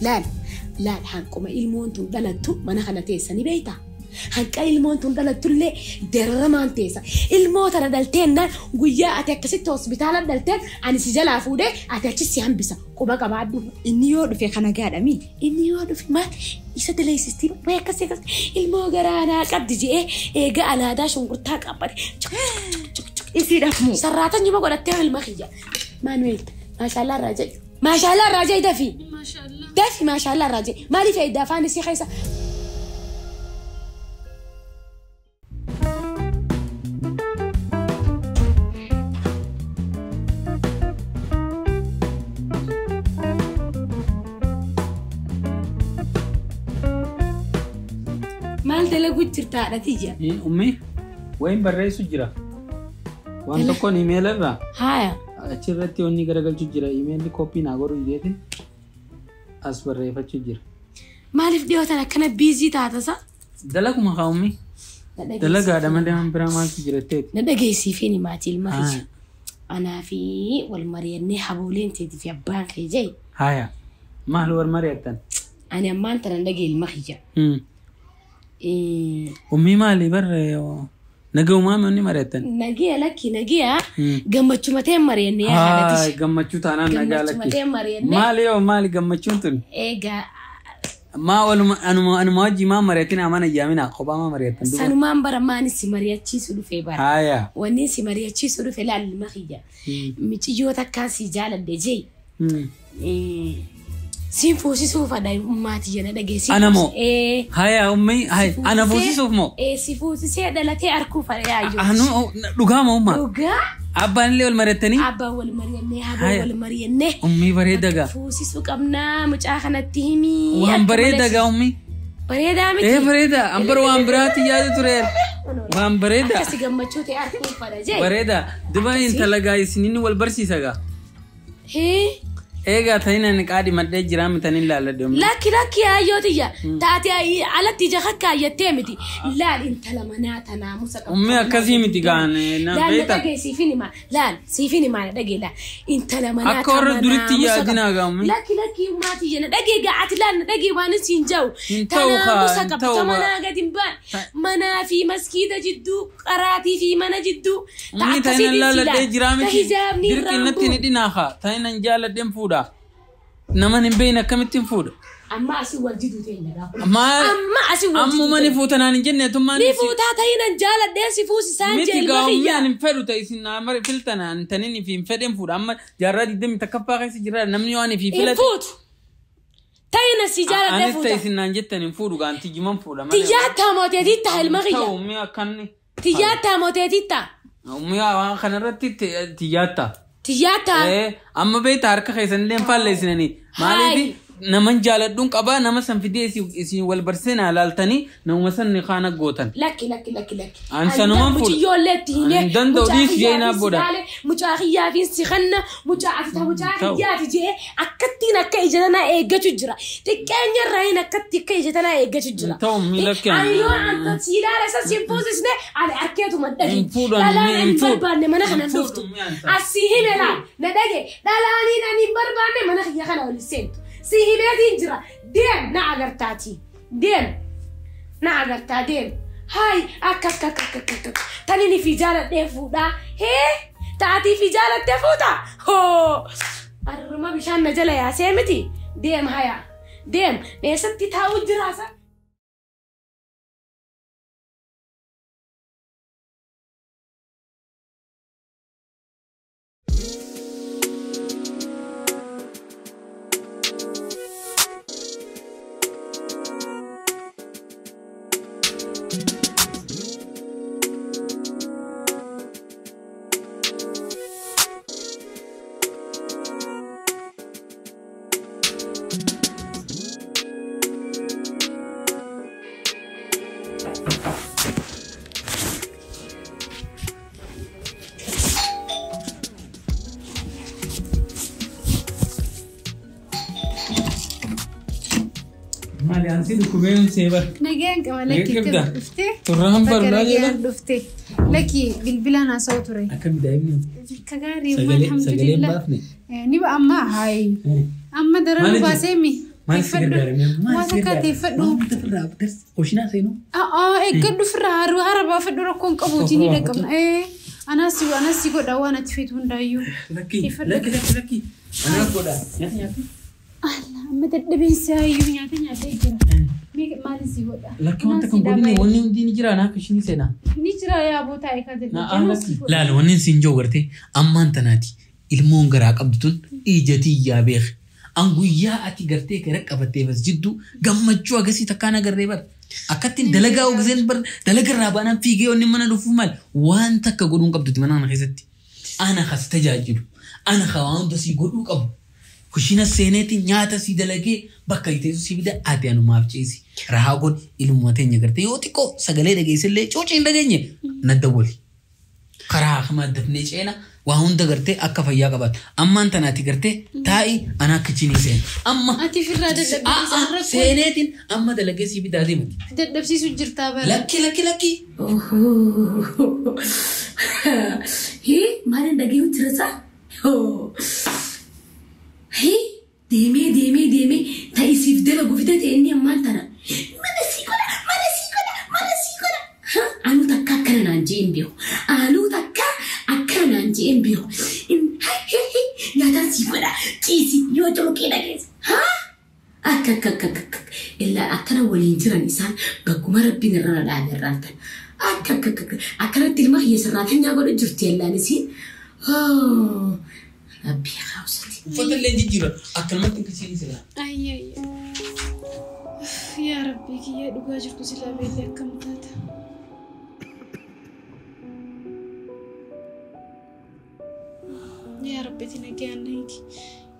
Laal laal hanquma ilmoon tun dhalattu mana kana teessa ni beektaa? Hanqa ilmoon tun dhalattullee dararamaan teessa. Ilmoo tana dhalteennaan guyyaa ati akkasitti hospitaala dhalteen ani si jalaa fuudhee ati achi si hambisa. Quba qabaadhu. Inni yoo dhufe kana gaadhami. Inni yoo dhufe maal isa daleessistii mee akkasii akkasii ilmoo garaanaa qabdi je'ee eega alaadaa shunkurtaa qabbate. Isiidhaaf moo? Sarraatan nyuma godhattee ilma kiyya. Maanu'eel maashaallah irraa jedhi. Maashaallah irraa jedhi dafii. Dafi maashaallah irraa jedhi. Maaliif eegda afaan isii keessa? Maal dalaguu jirta haadha tiyya? Ummi wayin barreessu jira. Waan tokkoon imeela irraa Haaya. achirratti wanni garagalchu jira. Imeelli koppii naa godhu jeeti as barreeffachuu jira. Maaliif dhiyootan akkana biizii taatasa? Dalaguma haa ummi. Dalagaadha malee waan biraa maaltu jira teeti. Na dhageessiifeen maatii ilma Haaya. kiyya. Anaa fi wal mari'annee habooleen teetii fi abbaan kee jee. Haaya. Maal wal mari'attan? Ani ammaan tana dhagee ilma kiyya. Ummii maali barre nagaumaa wanni mari'attan? Nagiya lakki nagiya gammachuma ta'e mari'annee yaa Haay haadha gammachuu taanaan nagaa Gammachuma lakki. ta'e mari'annee. Maali yoo maali gammachuun tun? Egaa Maa waluma anuma anuma wajji maa mari'atin amana yaamina kophaa maa mari'attan duuba. sanumaan bara maanis si mari'achiisu dhufee bara. Haaya. Wanni si mari'achiisu dhufe laal ilma kiyya. Miciyyoo takkaan si jaaladhe jee. Siin fuusisuu fadha maatii jena dhageessii. Ana moo? Haya ummi hay ana fuusisuuf moo? Si fuusisee dhalatee arkuu fadha yaayyoo. Anu dhugaa moo umma? Dhugaa Abbaan illee wal mari'attanii? abbaan wal mari'annee haboo Haya. wal mari'annee. Ummii bareeda gaa. Fuusisuu qabnaa mucaa kanatti himii. Waan Akka bareeda malee gaa ummi. Bareedaa miti. Ee bareeda an bara waan biraatti yaadu ture. Waan bareeda. Akkasi gammachuu ta'e arkuu fadha jee. Bareeda duba intala gaa isinin wal barsiisa gaa. Hee. Eegaa ta'in ani qaadhimadhee jiraa mitanii laalladhe ummi. Lakki lakki yaayyoo tiyya taate alatti ija kakkaayyattee miti. Laal intala manaa tanaa musa qabdu. Ummi akkasii miti gaan na Laal na beekta. dhagee siifin himaa. Laal siifin himaa na dhagee laal. Intala manaa Akka warra tanaa duritti musa yaadinaa qabdu. gaa ummi. Lakki lakki maatii na dhagee gaa ati laal na dhagee waan siin jiru. Hin ta'u Tanaa kaa, musa hin qabdu ta'u ta kaa. manaa gadi hin baane. Manaa fi maskiida jidduu qaraatii fi mana jidduu. Ta Ummi ta'in akkasiitiin si laalladhee laal. jiraa Ta miti. hijaabni Dirqi irraan natti ni bu'u. dhinaa haa. Ta'in an jaalladheen fuudha. Naman hin beekne akkamittiin fuudha? Amma asii wal jiduu ta'e gaafa. Maal? Amma asii wal jiduu Ammuma ni fuuta naan hin jenne tummaan Ni fuutaa ta'in jaaladhee si fuusisaan Miti jee ilma gaa ummi kiyya. ani hin fedhu ta'e isin naa mari filtan ani tanin fi hin fedhen fuudha. Amma jaarraa digdami takkaffaa keessa jira namni waan fi Hin filate. fuutu. Ta'in si jaaladhee Anis ta'e fuuta. isin naan jettan hin fuudhu gaa anti jiman fuudha malee. Tiyyaa taamoteetii ta'a ilma Ta'u kiyya. ummi akkanni. Tiyyaa taamoteetii ta'a. Ummi waan kanarratti tiyyaata. Tiyyaa ta'a. Amma beekta harka keessan illee hin faalleessinanii. Maaliif naman jaaladhuun qabaa nama san fidee isin wal barsee naa laaltanii namuma san ni kaana gootan. Lakki lakki lakki lakki. An sanumaan fuudha. Muciyyoollee itti himee. An danda'u dhiis jee naa booda. Mucaa kiyyaafin si kanna mucaa ati ta mucaa Ta'u. kiyyaati jee akkattiin akka ija tanaa eeggachuu jira. Xiqqeenya irraa hin akkatti akka ija tanaa eeggachuu jira. Ta'u miila kee. Ani yoo anta si ilaala isa si hin fuusisne ani harkeetuma dhage. Hin fuudhu ani, Dhalaan hin ani hin fuudhu. barbaanne mana kana Hin hin dhuftu. fuudhu, mi'a anta. Asii hime laal na dhage dhalaaniin ani hin barbaanne mana kiyya kana ol seentu. Si himeetiin jira deem na agartaati deem. Na agartaa deem. Haay akka akka akka akka akka akka tani fi jaaladhee fuudhaa. Hee taatii fi jaalattee fuuta. Hoo arruma bishaan na jala yaasee miti. Deem haya deem eessatti taa'u jiraasa. Maali ansi dhukkubeen seeba. Nagaan qaba lakki Eegabda. akkam dhuftee? Turraan Bakka barnaa jedha. nagaan dhuftee. Lakki bilbilaan haasa'u ture. Akkami daa'imni? Akka gaarii Sagalee sagaleen alhamdulillah. baafne. Ni ba amma haayi. Amma daran Maali nu baasee mi? Maal si gargaara? Waan akka teeffadhu. Koshinaa seenuu. Eeggadhu firraa hara baafadhu rakkoon qabuuti ni dhaqabna. Anas si godha waan ati feetu hundaayyuu. Lakki lakki lakki lakki. Anaas godha. Nyaata nyaata. Allah amma dadhabeensi hayyuu nyaata nyaatee jira. Maal si godha? Lakki wanta kan godhine wanni hundi ni jira naaf ishiin seenaa. Ni jira yaa boota eegaa dadhabeensi. Laal wanni siin jiru gartee ammaan tanaati ilmoon garaa qabdu tun ijatii yaa beek. An guyyaa ati gartee gara qabattee masjiddu gammachuu agasii takkaan agarree bara. Akkattiin dalagaa ogiseen bar dalagarraa baanaan fiigee wanni mana dhufuu maal waan takka godhuun qabduti mana kana keessatti. Ana kas tajaajilu. Ana ka waan hunda sii godhuu qabu. Kushina seeneetiin nyaata sii dalagee bakka iteessu sii fida ati anumaaf ceesi. Rahaa godhi ilmuma teenya gartee yoo xiqqoo sagalee dhageessillee cuucii hin dhageenye nadda wali. Karaa hamaa dafnee ceena waa hunda gartee akka fayyaa qabaatu. Ammaan tanaati gartee taa'i ana akka chinii seena. Amma Ati firraa dadhabsiisaa seeneetiin amma dalagee sii fidaa deemati. Dadhabsiisu jirtaa bara. Lakki lakki lakki. Hee maalin dhagee jirasaa? Hee deemee deemee deemee ta'isiif dalagu fidate inni ammaan tana. Mana sii godha mana sii godha mana sii godha. Anuu takka akkana naan jee hin beeku. Anuu takka akkana naan jee hin beeku. Nyaataan sii godha ciisi yoo culuqee dhageessa. Akka akka akka akka illaa akkana waliin jiran isaan bakkuma rabbiin irra dhaabe irraan tan. Akka akka akka akkanatti ilma hiyyeessarraa finyaa godhu jirti illaan isiin. Rabbi haawsati. Uffata illee jijjiira akkanumatti hin kisiin silaa. Ayyee. Yaa Rabbi kiyya dhugaa jirtu silaa beekte akkam taata. Yaa Rabbi ati nagaan na hiiki.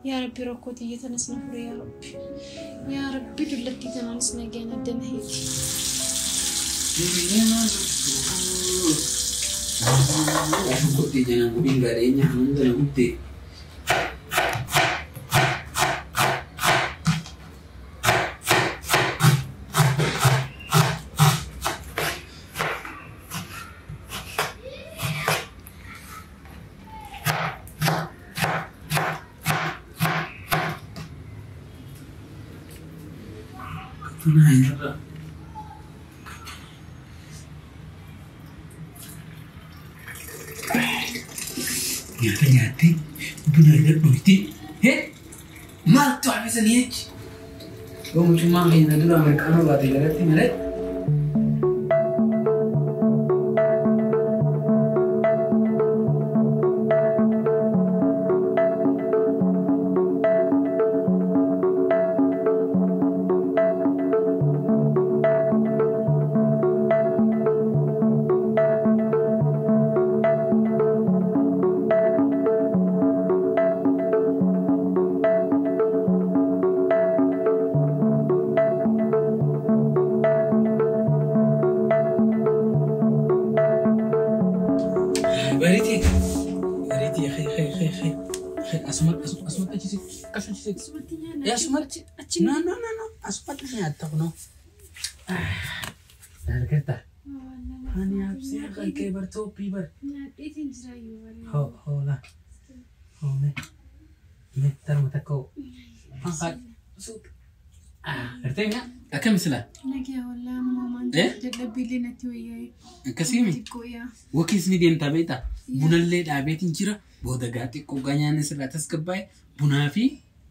Yaa Rabbi rakkoo tiyya tanas na fure yaa Rabbi. Yaa Rabbi dullattii tanaanis nagaan adda na hiiki. Shunkurtii jenaan gubiin gaadheenya hunda na gubdee. Nyaata nyaattee buna irra dhugdee maaltu hafisanii jechi? Yoo mucummaan keenya dura Ameerikaanoo baate jalatti malee. No. Asumatti nyaatta kunoo. Argata. Ani absee kan kee bar tooppii bar. Nyaadheetiin jira iyyuu bare. Hoola. Hoome. Mee tarma takka hoo. Suuta. Gartee mi'a? Akkam silaa? Nagaa wallaa ammoo maan dadhabbiillee natti wayyaa'e. Akkasiimi? Wakiis ni deemtaa beektaa? Bunallee dhaabeetiin jira. Booda gaa xiqqoo gaa nyaanni sirraa tasgabbaa'e bunaa fi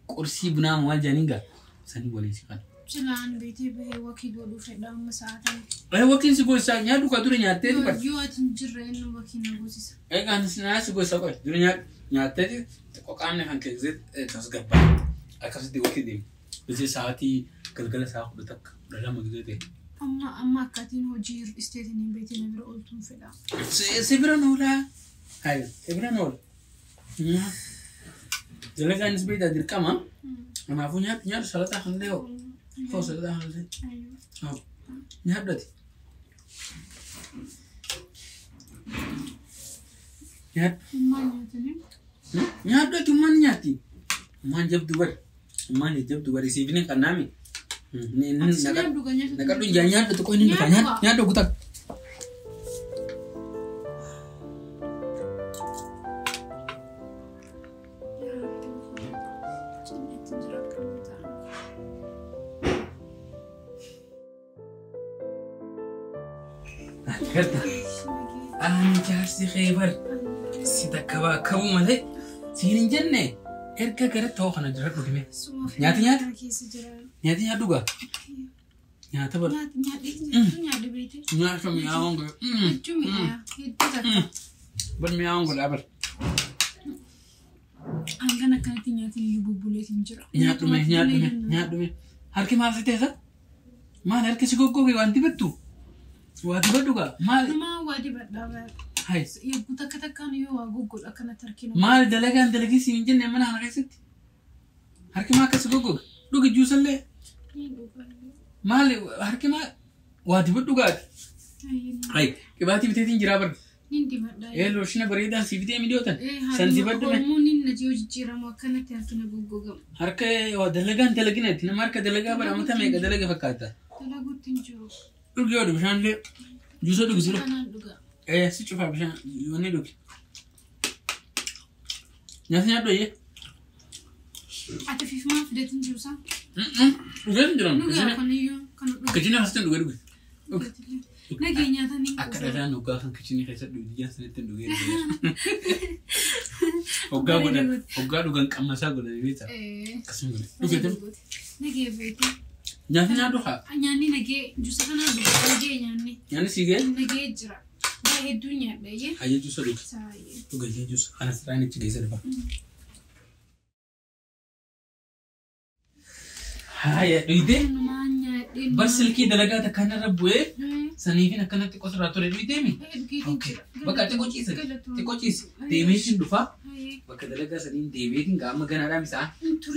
qorsii bunaa maal jedhaniin gaa sanii waliin si kana. Silaan beetee bahee wakii godhuu fedha amma sa'aatiin. Wakiin si gosa nyaadhu ka dura nyaattee dhufa. Yoo ati hin jirre inni wakii na goosisa. Egaa si gosa qoy dura nyaattee xiqqoo qaamni kan keessatti tasgabbaa'e akkasitti wakii deemu. Bisi sa'aatii galgala sa'a 11 12 gisee ta'e. Amma akkaatiin hojii hir'isteetiin hin beekne na bira ooltuun fedha. Si bira oolaa. Hayi si bira oola. Dalagaanis beektaa dirqama. Kanaafuu nyaadhu salataa kan ta'e hoo. Hoo salataa kan ta'e. Nyaadhu ati. Nyaadhu. Nyaadhu ati ummaan nyaatti. Ummaan jabdu bari. Ummaan jabdu bari siif ni kannaami. Naqadhu nyaadhu tokko inni dhufa nyaadhu guutaa. Garta. Ani jaarsi kee bar si takka baakkabu malee siin hin jenne erga gara ta'uu kana jira dhugime. Nyaati nyaata? Nyaati nyaadhu gaa? Nyaata bar. Nyaata mi'aawaan godha. Bar mi'aawaan godha bar. Hangan akkanatti nyaatni iyyuu bubbuleetiin jira. Nyaadhume nyaadhume nyaadhume. Harki maal si teessa? Maal harki si goggoge waan dibattu? Waa dibadhu gaa? Maal? Namaa waa dibadhaa bara. Hai. Eeguu takka takkaan iyyuu waa goggodha akkanatti harkina. Maal dalagaan dalagii siin hin jenne mana kana keessatti? Harki maa akkas goggoge? Dhugi juusallee. Maal harki maa waa dibadhu gaati? Hai. Qibaatii biteetiin jiraa bar. Nin dibadhaa. Ee looshina bareedaan si bitee miliyootan. San dibadhu mee. Hormooniin na jiru jijjiiramu akkanatti harkina goggogamu. Harka waa dalagaan dalaginetti nama harka dalagaa bara amata meeqa dalaga fakkaata. Dalaguutti hin jiru. Dhugi yoo bishaan illee juusa dhugi si dhugi. Kanaan dhuga. Ee si cufaa bishaan yoonni dhugi. Nyaata nyaadhu eeyyee. Ati fiifumaan fideetiin jiru isaa? Dhugee hin jiran. Dhugaa kun iyyuu kana dhuga. Kichinii keessatti dhugee dhuge. Nagee nyaatanii. Akka dhalaan hoggaa kan kichinii keessatti dhugi ijaan sanitti dhugee. Hoggaa godhan hoggaa dhugan qammasaa godhan beektaa. Akkasuma godhan. Dhugee ta'u. Nagee beekte. Nyaata nyaadhu haa. Nyaanni nagee juusa kanaa dhuga nagee nyaanni. Nyaanni sii ga'e? Nagee jira. Waa hedduu nyaadha iyyee. Hayyee juusa dhugi. Saayee. Dhuga juusa. Kana siraan ichi geessa dhufa. Haaya dhugdee? Bar silkii dalagaa takkaan irra bu'ee saniifin akkanatti qotiraa ture dhugdee mi? Bakka xiqqoo ciise. Xiqqoo ciise. Deemeetiin dhufaa. Bakka dalagaa saniin deemeetiin gaama ganaadhaa misaa. Intu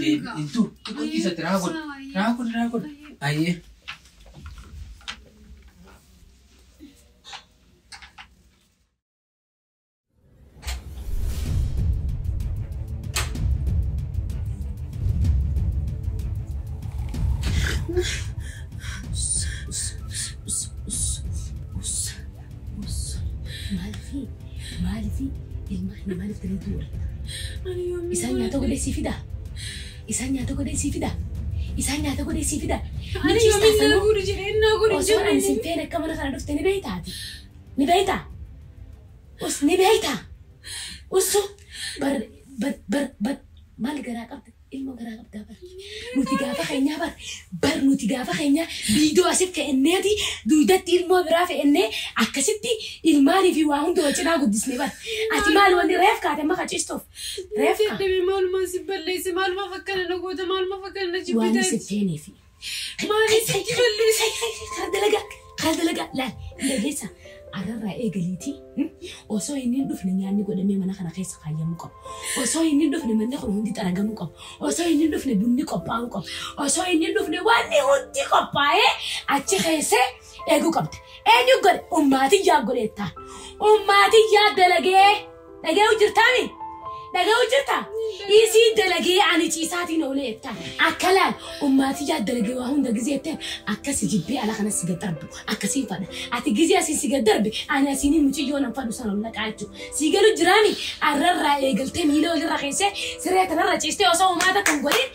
xiqqoo ciise raa godhu. Raa godhu raa godhu. Hayyee. Maaliif ilma kana maaliif dalaguu oolta? Isaan nyaata godhee sii fidaa? Isaan nyaata godhee sii fidaa? Isaan nyaata godhee sii fidaa? Ani yoomiin na guuri jedhee na guuri jedhee. Osoo ani sin feene akka mana kana dhufte ni beektaati? Ni beektaa? Us ni beektaa? Usu bar bar bar bar maal garaa qabda? Ilma garaa qabdaa bar. Nuti gaafa keenyaa bar bar nuti gaafa keenyaa viidiyoo asif fe'enneeti duudatti ilmoo biraa fe'ennee akkasitti ilmaanii fi waa hunda wal cinaa guddisne bar. Ati maal wanni reef kaate amma qaciistuuf? Reef kaa. Deebi maalumaa si balleesse maalumaaf akkana na goota maalumaaf akkana na jibbita. Waan si feeneefi. Maaliif si balleesse? Kara dalagaa kara dalagaa laal dhageessa. Ararraa eegaliitii osoo inni hin dhufne nyaanni godhamee mana kana keessa kaayyamuu qabu. Osoo inni hin dhufne manni kun hundi xaragamuu qabu. Osoo inni hin dhufne bunni qophaa'uu qabu. Osoo inni hin dhufne wanni hundi qophaa'ee achi keessee eeguu qabda. Eenyu godhe? Ummaatii yaa godheetta. Ummaatii yaa dalagee. Dhaga'uu jirtaami? Dhaga'uu jirtaa? Isii dalagee ani ciisaatiin oolee jettaan. Akka laal ummaatii yaa dalagee waa hunda gizee jetteen akkasi jibbee ala kanas si gad darbu akkasiin fadha. Ati gizee asiin si gad darbe ani asiin muciyyoo nan fadhu sana ol naqaa jechuudha. Si galu jiraani arrarraa eegaltee miila olirra keessee siree tanarra ciistee osoo uumaata kan godhin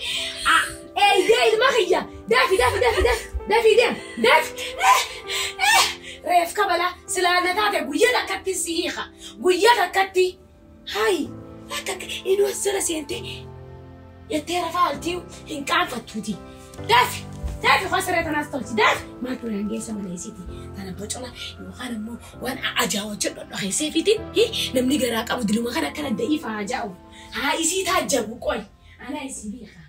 eeyyee ilma kiyya dafi dafi dafi dafi dafi deem dafi reef kabala silaa na taate guyyaa takkatti si hiika guyyaa takkatti hayi. Akka inni as jala seentee jettee rafaa oltii hin qaanfattuuti. Dafi dafi waan siree tanaas tolchi dafi maaltu naan geessa mana isiiti. Tana bocola yookaan immoo waan ajaa'u hojjedhu dhokeessee fiitiin namni garaa qabu diluma kana akkana da'iif haa ajaa'u. Haa isii taajjabu qoy anaa isii beeka.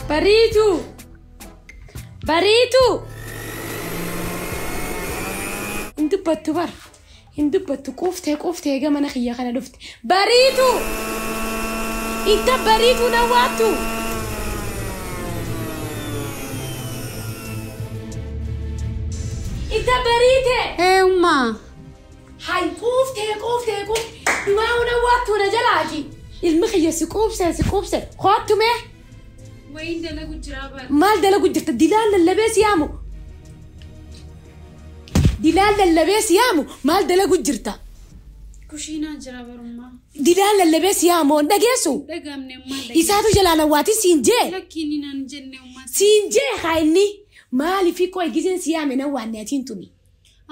Bariitu! Bariitu! Hin dubbattu bar. Hin dubbattu quuftee quuftee eega mana kiyya kana dhufte. Bariitu! Inta bariitu na waattu! Inta bariite. Ee ummaa. Hay quuftee quuftee quuftee dhumaa huna waattuu na jalaati. Ilmi kiyya si quubsee si quubsee hoottu mee. Wayiin dalagu jiraa bara. Maal dalagu jirta dilaan lallabee si yaamu. Dilaan lallabee si yaamu maal dalagu jirta. Kushiinaa jira barummaa. Dilaan lallabee si yaamu on dhageessu. Dhagamne ummaa dhageessu. Isaatu jalaan awwaati siin jee. Lakkiin naan jenne ummaa. Siin jee haa inni maaliif koo gizeen si yaame na waanne atiin tuni.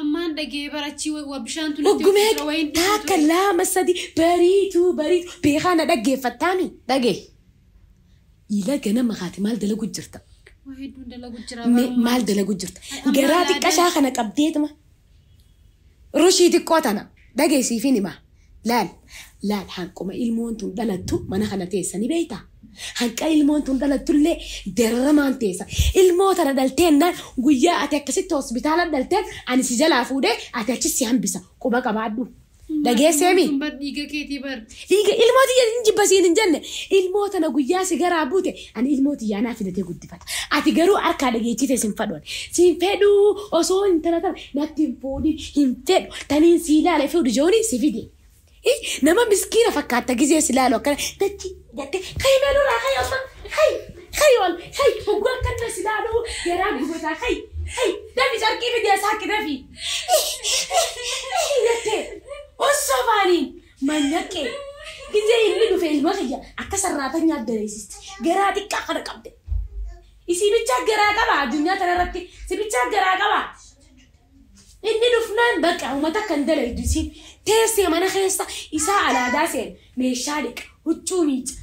Ammaan dhagee barachi waa bishaan tuni. Oggumee takka lama sadi bariitu bariitu beekaa na dhaggeeffattaami dhagee. Ila ganama haati maal dalagu jirta. Waa hedduun dalagu jira barummaa. Maal dalagu jirta. Garaa xiqqashaa kana qabdeetuma. Rushii xiqqoo tana dhageessiifin hima. Laal laal hanquma ilmoon tun dhalattu mana kana teessa ni beektaa. Hanqa ilmoon tun dhalattullee dararamaan teessa. Ilmoo tana dhalteennaan guyyaa ati akkasitti hospitaala dhalteen ani si jalaa fuudhee ati achi si hambisa quba qabaadhu. Dhageesseemi. Bar dhiiga keetii bar. Dhiiga ilmoo tiyya hin jibbasiin hin jenne ilmoo tana guyyaa si garaa buute ani ilmoo tiyyaa naa fidatee guddifata. Ati garuu harkaa dhageechitee sin fadhuun. Siin fedhuu osoo hin tana tana natti hin fuudhin hin fedhu taniin si ilaale fuudhu jooni si fide. Nama miskiina fakkaata gizee si ilaalu akkana dachi jettee kayi meelurraa kayi osman kayi kayi ol kayi hogguu akkana si ilaalu garaa gubataa kayi kayi dafi carqii fidee saakki dafi jettee osoo faaniin manyaqee gizee inni dhufe ilma kiyya akka sarraatanyaa addareessisti garaa xiqqaa kana qabde. Isii bichaa garaa qaba addunyaa tanarratti si bichaa garaa qaba. Inni dhufnaan bakka uummata kan dalaydu isiin teessee mana keessa isaa alaadaa seen meeshaa dhiqa huccuu miica.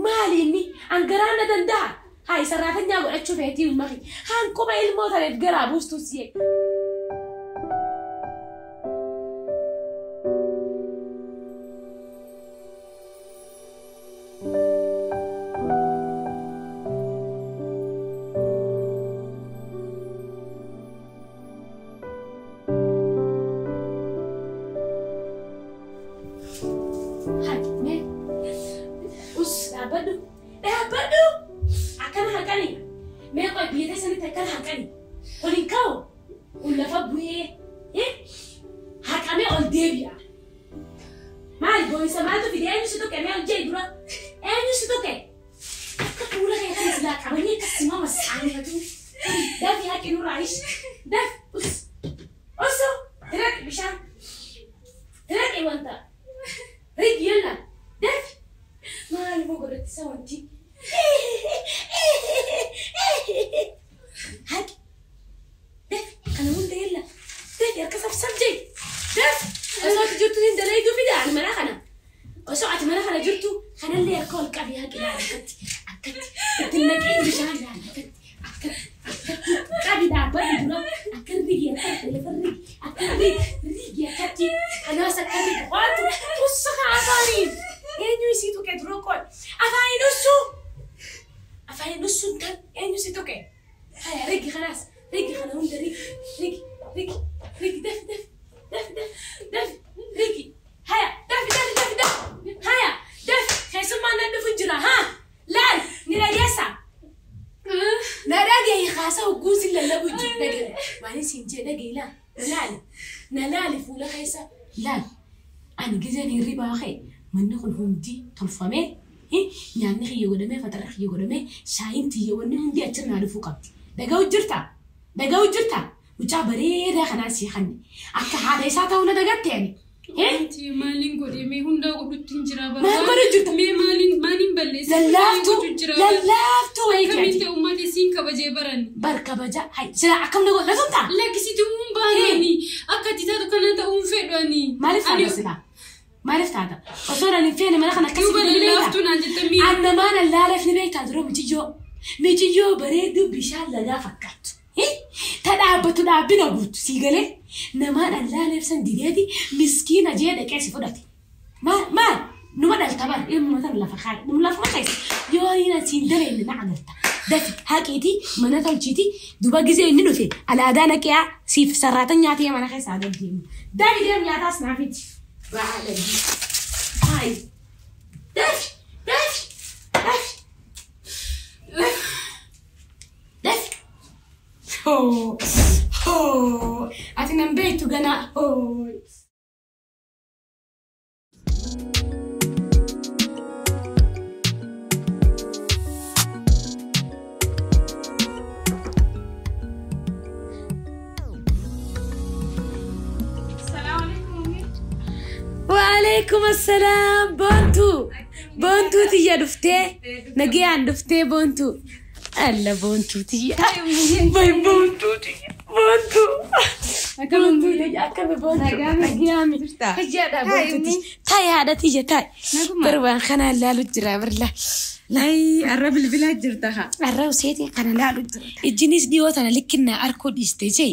Maali inni hangaraan na danda'a? Haa sarraatanyaa godhachuu feetii ilma kiyya hanquma ilmoo taneef garaa buustuu si'e. Nyaanni kiyya godhamee fatarra kiyya godhamee shaayiin tiyya wanni hundi achirraa dhufuu qabdi. Dhaga'u jirta? Dhaga'u jirta? Mucaa bareedaa kanaa si hanne. Akka haadha isaa ta'uu na dagatte ani. Maaliin godhe mee hundaa godhutti hin jira bara. Maal godhu jirta? Mee maaliin balleessa? Lallaaftuu lallaaftuu wayii Akkamiin ta'e uummata siin kabajee baran. Bar kabaja hay sila akkam na godhu na tumtaa? Lakkisituu hin baanani akka ati taatu kana ta'uu hin fedhu ani. Maaliif taata silaa? Maaliif taata? Osoo ani hin feene mana kana akkasii Duuba lallaaftuu naan jette miidha. Annamaan allaaleef ni beektaa dura michiyyoo. Michiyyoo bareedduu bishaan lagaa fakkaattu. Ta dhaabbatu dhaabbina guutu sii galee namaan allaaleef san dideeti miskiina jee dhaqee si fudhate. Maal maal numa dhalta bar ilma tan lafa kaa'e numa lafuma keessa yoo inni siin dareenne na agarta. Dafi haqiitii mana tolchiitii duuba gizee inni dhufe alaadaa naqee siif sarraatan nyaatee mana keessa haa deemu. Dafi deem nyaataas naafiti. Baala. Ay. Dafi dafi dafi dafi dafi. Oh. Hoo! Ati nan beektu ganaa. Hoo! Waalaikum assalam. Boontuu. Boontuu tiyya dhuftee. Nagayaan dhuftee boontuu. Alla boontuu tiyya. Bay boontuu tiyya. Boontuu. Boontuu tiyya akkami boontuu. Nagayaami. Fayyaadha boontuu tiyya. Taayi haadha tiyya taayi. Barbaan kanaan laalu jira barla. Lay arra bilbilaa jirta haa. Arra useetiin kana laalu jira. Ijjinis dhiyoo tana likkinnaa arkoo dhiiste jee.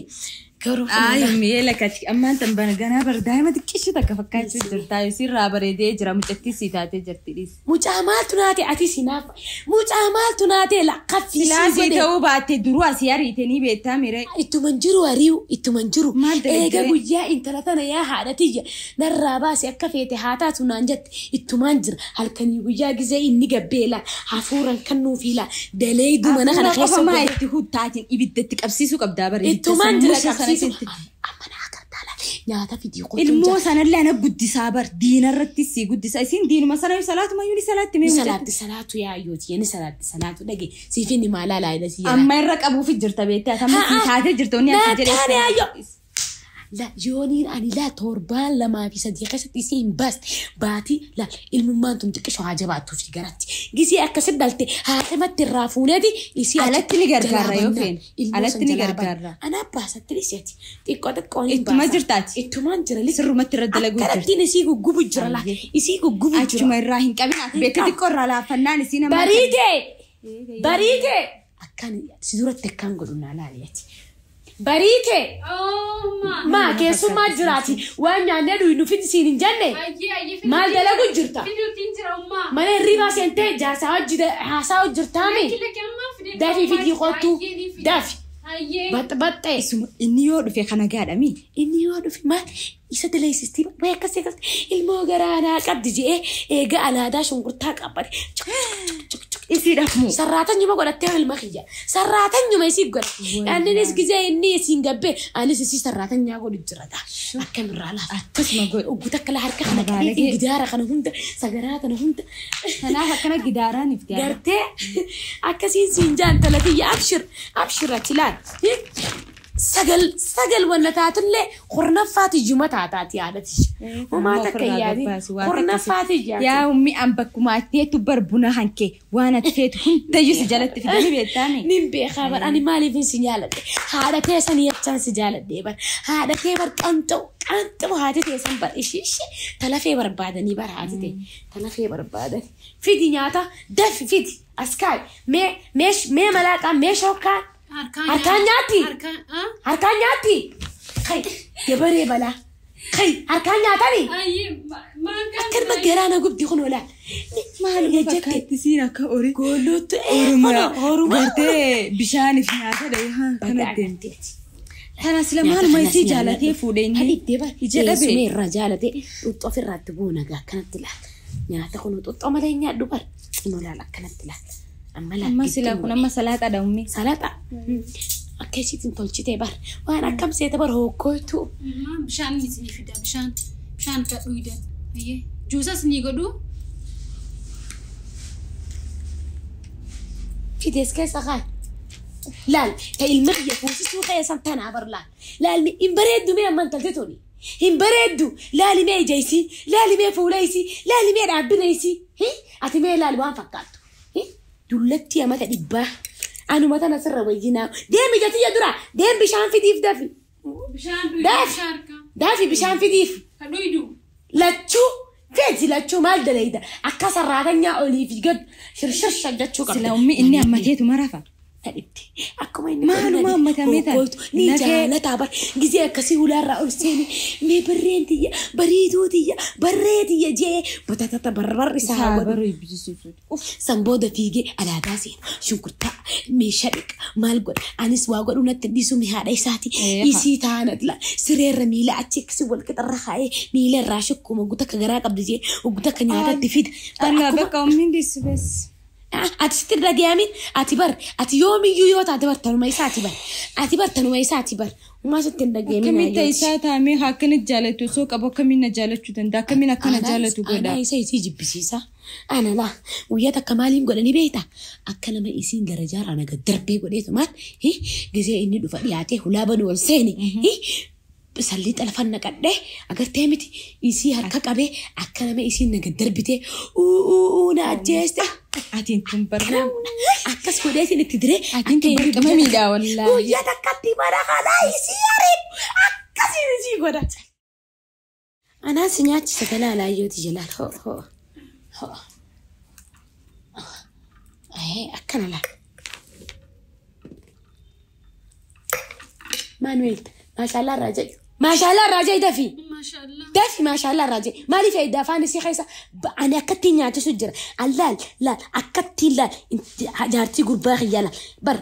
Garuu Ay, mi'ee lakkati ammaan tan bana ganaa bar daa'ima xiqqishii takka fakkaachuu jirta. Sirraa bareedee jira mucattii sii taatee jirti dhiis. Mucaa maaltu naate ati sinaaf mucaa maaltu naate lakkaffii Silaa sii sii godhe. ta'uu baatte duruu asii ariitanii beektaa miree. Ittuman jiru ari'u ittuman jiru. Maal dalagdee? Eega guyyaa intala tana yaa haadha tiyya narraa baase akka feete haa taatu naan jette ittumaan jira halkanii guyyaa gizee inni gabbeela hafuuran kan nuufiila daleeydu mana kana Hafuura keessa qofa maa godhe. itti huttaatiin ibiddatti qabsiisuu qabdaa bare. Ittumaan jira Sammuu qabsiisu. sana Amma naa agartaa laal nyaata fidii qotuun Ilmoo sanallee ana guddisaa bar diinarratti si guddisa. Isin diinuma sana yoo salaatuma iyyuu ni salaatti mee Ni mucatti. salaatti salaatu yaayyooti ni salaatti salaatu dhage siif inni maalaa laayila si yaala. Amma irra qabuufi jirta beektee ati amma sii taatee jirta wanni ati jedhee. Naa taane ayyo. La yooniin ani laa torbaan lamaa fi sadii keessatti isii hin baaste baatii la ilmummaan tun xiqqisho haa jabaattuu fi garatti. Gisee akkasi dhalte haadhamatti irraa fuuneeti isii Alatti ni gargaarra jalaa yoo bannaa. feene. Ilmoo Alatti san ni jalaa banna. gargaarra. Anaa baasatti dhiseeti. Xiqqoo xiqqoon hin Ittuma baasa. jirtaati. Ittumaan jira. Sirrumatti irra dalaguu jirti. Akkanattiin isii guggubu jira laa. Isii guggubu jira. Achuma irraa hin qabin ati beektee xiqqoo irraa laaffannaan isii nama. Bariitee! Bariitee! Akkaan si duratti akkaan godhu naa laaliyaati. Bariitee! Maa keessummaa jiraati waan nyaannee dhuyi fidi siin hin jenne maal dalagu jirta? Mana hirribaa seentee jaarsaa hojii haasaa hojjirtaami? Dafii fidii kottu dafi baxxee. Isuma inni yoo dhufe kana gaadhami. Inni yoo dhufe maal isa daleessistii baay'ee akkasii akkasii ilmoo garaanaa qabdi je'ee eega alaadaa shunkurtaa qabbate. Isiidhaaf moo? Sarraatanyuma godhattee ilma kiyya. Sarraatanyuma isii godha. Anninis gizee inni isiin gabbee anis isii sarraatanyaa godhu jira. Akkamirraa laata? Akkasuma godhu. Uggita akka harka kana Magaalaa qabeetiin gidaara kana hunda sagaraa kana hunda Kanaaf akkana gidaaraan ifti. gartee akkasiin siin jaan talatiyya abshir abshir achi laal. Sagal sagal wanna taatullee hornaffaati iyyuma taataati yaadati. Homaa takka yaadi hornaffaati iyyaati. Yaa ummi an bakkuma ati bar buna hanke waan ati feetu hundayyuu si jalatti fidanii beektaami. Nin beekaa bar ani maaliifin si jaaladhe haadha teessanii jechaan si jaaladhe bar haadha tee bar qanxa'u qanxa'u haati teessan bar ishii ishee talafee barbaadanii bar haati tee talafee barbaadanii fidi nyaata dafi fidi as kaa'i mee mee mee malaaqaa mee shokkaa harkaan nyaatti harkaan nyaatti kai gabaree balaa kai harkaan nyaatanii akkanuma garaana gubdi kun olaa maal jette Fakkaatti siin akka horii. goolootu ee horuma Gartee bishaaniif nyaata dhahee haa kana deemte. Tana sila maaluma isii jaalatee fuudhee inni. Hadhiittee bara Ija dhabe. Teessuma irraa jaalatee xuuxxoo ofirraatti buuna gaa akkanatti laala. Nyaata kun xuuxxoo malee hin nyaadhu bara. Xinnoo laala akkanatti laala. Amma laala. Amma sila kun amma salaaxaadha ummi. Salaaxa. Akka isiitiin tolchitee bara. Waan akkam seete bara hokkootu. Bishaan isinii fida bishaan bishaan ka dhuydan. Juusas ni godhu. Fidees keessa kaa. Laal ta ilma kiyya fuusisuu keessan tanaa bar laal. Laalni hin bareeddu mee amman talte tuni. Hin bareeddu laali mee ija isii laali mee fuula isii laali mee dhaabbina isii. Ati mee laali waan fakkaattu. Dullatti amata dhibbaa. Anuma tana sirra wayyinaa. Deemi ija tiyya dura deem bishaan fidiif dafi. Bishaan dhuydu Dafi. bishaan harkaa. Dafi bishaan fidiif. Ka dhuydu. Lachuu feeti lachuu maal dalayda akka sarraatanyaa olii fi gad shirshirsha jechuu qabda. Sila ummi inni ammateetu marafa. Dhibde akkuma inni Maaluma hammatamee ta'a? Hokkootu ni jaalataa bar gizee akkasii ulaarraa ol seeni mee barreen tiyya bariituu tiyya barree tiyya jee batatata barbar isaa haa godhu. Baruu ibbisiisuutu. San booda fiigee alaadaa seena shunkurtaa meeshaa dhiqa maal godha anis waa godhu natti hin dhiisu haadha isaati isii taanat la sireerra miila achi akkasii wal qixarra kaa'ee miila irraa shukkuma guta akka garaa qabdi jee guta akka nyaatatti fida. Alla bakka ummiin dhiisu bees. Ati sitti dhagayamin ati bar ati yoomiyyuu yoo taate bar tanuma isaati bar ati bar tanuma isaati bar uumaa sitti hin dhagayamin. Akkamitti isaa taamee akkana jaalatu osoo qabu akkamiin na jaalachuu danda'a akkamiin akkana jaalatu godha. Anaa isa isii jibbisiisa. Ana laa guyyaa takka maaliin godhani beekta akka nama isiin gara jaaraan aga darbee godheetu maal gisee inni dhufa dhiyaatee hulaa banuu ol seeni. Sallii xalafan naqadhee agartee miti isii harka qabee akka nama isiin naga darbitee uu na ajjeeste. Atiin tun barnaa. Akkas godheetiin itti diree. Atiin tun barqama miidhaa wallaahi. Guyyaa takkatti mana kanaa isii ariif akkasiin isii godha. Anaan si nyaachisa galaa laayyooti jalaan ho ho ho. Akkana laa. Maanuweel maashaallah irraa jedhu. Maashaallah irraa jedhi dafii. Dafi maashaallah irraa jedhi. Maaliif eedda afaan isii keessa ani akkattiin nyaachisu jira. Allaal laal akkattiin laal jaartii gurbaa kiyyaa laal bar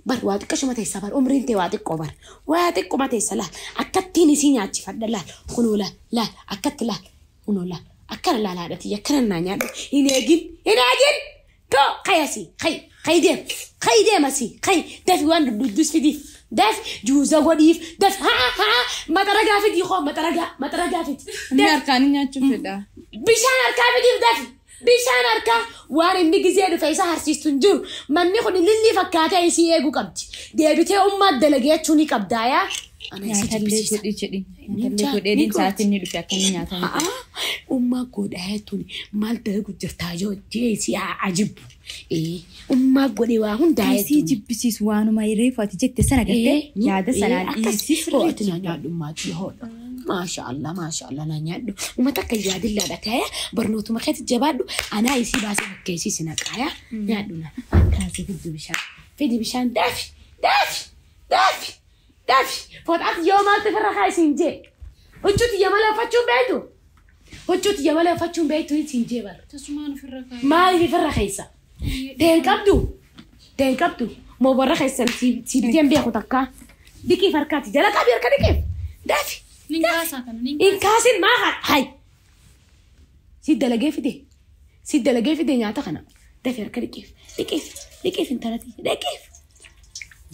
bar waa xiqqashuma teessa bar umriin tee waa xiqqoo bar waa xiqquma teessa laal akkattiin isii nyaachifadha laal kunoo laal laal akkatti laal kunoo laal akkana laal haadhati akkana naa nyaadhu hin eegin hin eegin too kayasi kay kay deem kay deem asii kay dafi waan dudduus fidiif. Daf juuza godhiif daf haa haa maxaragaa fidii koo maxaragaa maxaragaa fidi. Inni harkaan nyaachuu fedha. Bishaan harkaa fidiif dafi bishaan harkaa waan inni gizee dhufe isa harsiistu hin jiru manni kun lilli fakkaatee isii eeguu qabdi deebitee ummaa dalagee ni qabdaa yaa. Nyaatallee godhi jedhi. Nyaatallee godhee sa'aatiin inni dhufe akka inni nyaatamu. Ummaa godhaa tuni maal dalagu jirtaa yoo jee isii ajibbu. Ummaa godhee waa hundaa Isii jibbisiisu waanuma reefu ati jette sana gartee yaada sanaan isii sirriitti. Na nyaadhu maatii hoodha. Maashaallah maashaallah na nyaadhu. Uummata akka yaadillaadha ta'ee barnootuma keetti jabaadhu anaa isii baasee fakkeessii si naqaayaa nyaadhu na. Kaasee fiddu bishaan. Fidi bishaan daafi daafi daafi daafi. Foxaati yoo maaltu firra kaasiin jee. Huccuuti yamala uffachuun beektu. Huccuuti yamala uffachuun beektu siin jee bara. Tasumaan ofirra kaa'e. Maaliif firra keessa? Teen qabdu teen qabdu moo warra keessan si biteen beeku takka dhiqiif harkaati jala qabi harka dhiqiif daafi. Nin kaasaa kana nin In kaasin maa hay si dalagee fide nyaata kana daafi harka dhiqiif dhiqiif dhiqiif intalati dhiqiif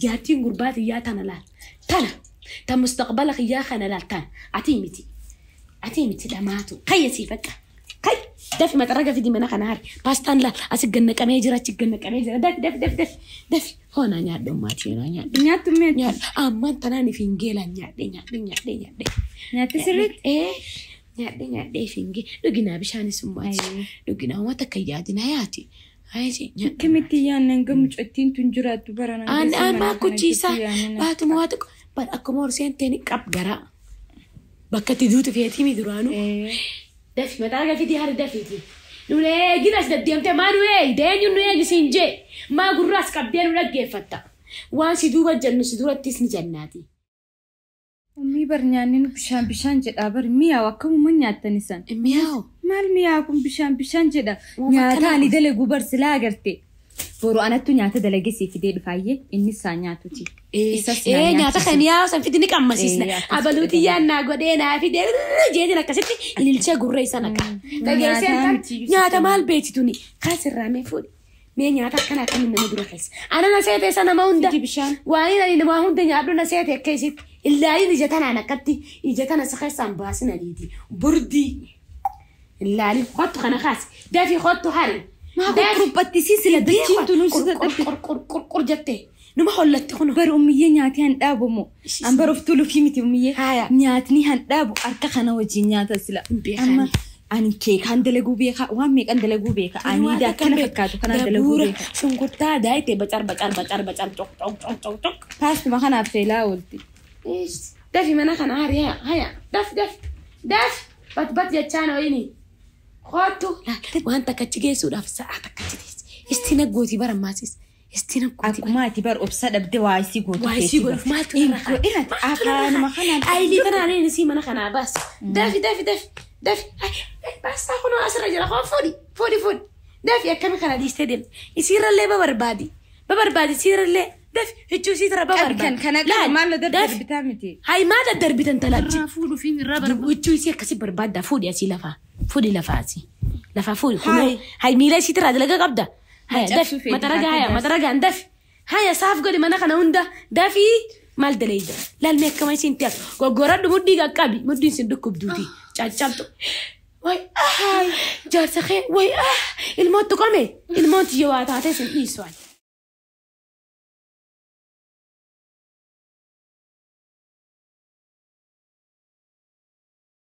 jaartiin gurbaati yaa tana laal tana ta mustaqbala yaa kana laal tana atii miti dhamaatu kayyasii fakka. Kai dafi maxaraga fidi mana kana hari paastaan laal asi gannaqamee jira achi gannaqamee jira dafi dafi dafi dafi dafi hoonaa nyaadhu maatii hoonaa nyaadhu. Nyaattu meeti? Nyaadhu ammaan tanaan fingeelaan nyaadhe nyaadhe nyaadhe nyaadhe. Nyaatti sirriitti? Nyaadhe nyaadhe fingee dhuginaa bishaanis immoo dhuginaa uummata akka yaadinaa yaati. Akkamitti yaannan gamucattiin tun jiraattu barana. Aan kuchiisaa baatuma waa xiqqoo bar akkuma horseen teeni qab garaa bakka itti duutu feetii mi duraanuu. Dafi maxaraga fidii hari dafiiti. Nuun eegin as deddeemtee maa nu eegde eenyu nu eegi siin jee maa gurraas qabdee nu dhaggeeffatta. Waan si duuba jennu si durattis ni jennaati. Ummii bar nyaanni nu bishaan bishaan jedha bar mi'aawu akkamuma nyaattan isaan. Mi'aawu. Maal mi'aawu kun bishaan bishaan jedha. Nyaata ani dalagu bar silaa agarte. Boru anattu nyaata dalagee sii fidee dhufaayyee innis saa nyaatuti. Nyaata kan mi'aawu san fidi ni qammasiisna. Abaluuti yaannaa godhee naa fidee jeetiin akkasitti ililchee gurra isa naqa. Dhageesseen nyaata maal beeti tuni kan sirraa mee fuudhi. Mee nyaata akkana akkamiin nama dura keessa. Ana na seete isa nama hunda. Waan ani nama hunda nyaadhu na seete akka isitti. Illaalin ija tanaan akkatti ija tana si keessaan baasin adiiti. Burdii. Illaalin kottu kana kaasi. Dafii kottu hari. Maa qurqurbattisii sila dachiin tunuun si dadhabde. Qurqur jettee. Numa hollatti kunu. Bar ummiyyee nyaatee han dhaabamu. An bar of toluufii miti ummiyyee. Nyaatni han dhaabu harka kana wajjin nyaata sila. Amma ani keekaan dalaguu beeka waan meeqan dalaguu beeka ani akkana fakkaatu kanaan dalaguu beeka. Shunkurtaa daayitee bacar bacar bacar bacar cok cok cok cok cok. Paastuma kanaaf feelaa oolti. Dafi mana kana hari haya dafi dafi dafi bat bat jechaan ooyini. Kottu waan takka achi geessuudhaaf sa'a takka achi teessi. Isti naggootii bara ammaasiis. Isti naggootii. Akkuma ati bar obsa dhabde waa isii gootu. Waa isii godhuuf maaltu irra kaa. Afaanuma kanaan. Ayilii tanaan inni sii mana kanaa baas. Dafi dafi dafi dafi. Baastaa kunoo asirra jira koo fuudhi fuudhi fuudhi. Dafi akkami kana dhiistee deemte. Isiirrallee babarbaadi. Babarbaadi isiirrallee. Dafi huccuu isiirra babarbaadi. Kana maal daddarbitaa miti. Hayi maa daddarbitan talaachi. Fuudhuuf irraa barbaadu. Huccuu isii akkasii barbaaddaa fuudhi asii lafaa. Fuudhi lafaa asii. Lafaa fuudhi. Hayi miila isiitirraa dalagaa qabda. Haya dafi Cabsuu feeti maxaragaa haya haati maxaragaan dafi. Haya saaf godhi mana kana hunda dafii maal daleeyda. Laalmee akkama isiin tiyaatu. Goggoradhu mudhii qaqqabi mudhiin sin dhukkubduuti. Caccabtu. Way ah jaarsa kee way ah ilmoon tuqame ilmoon tiyya waa taatee sin dhiisu ani.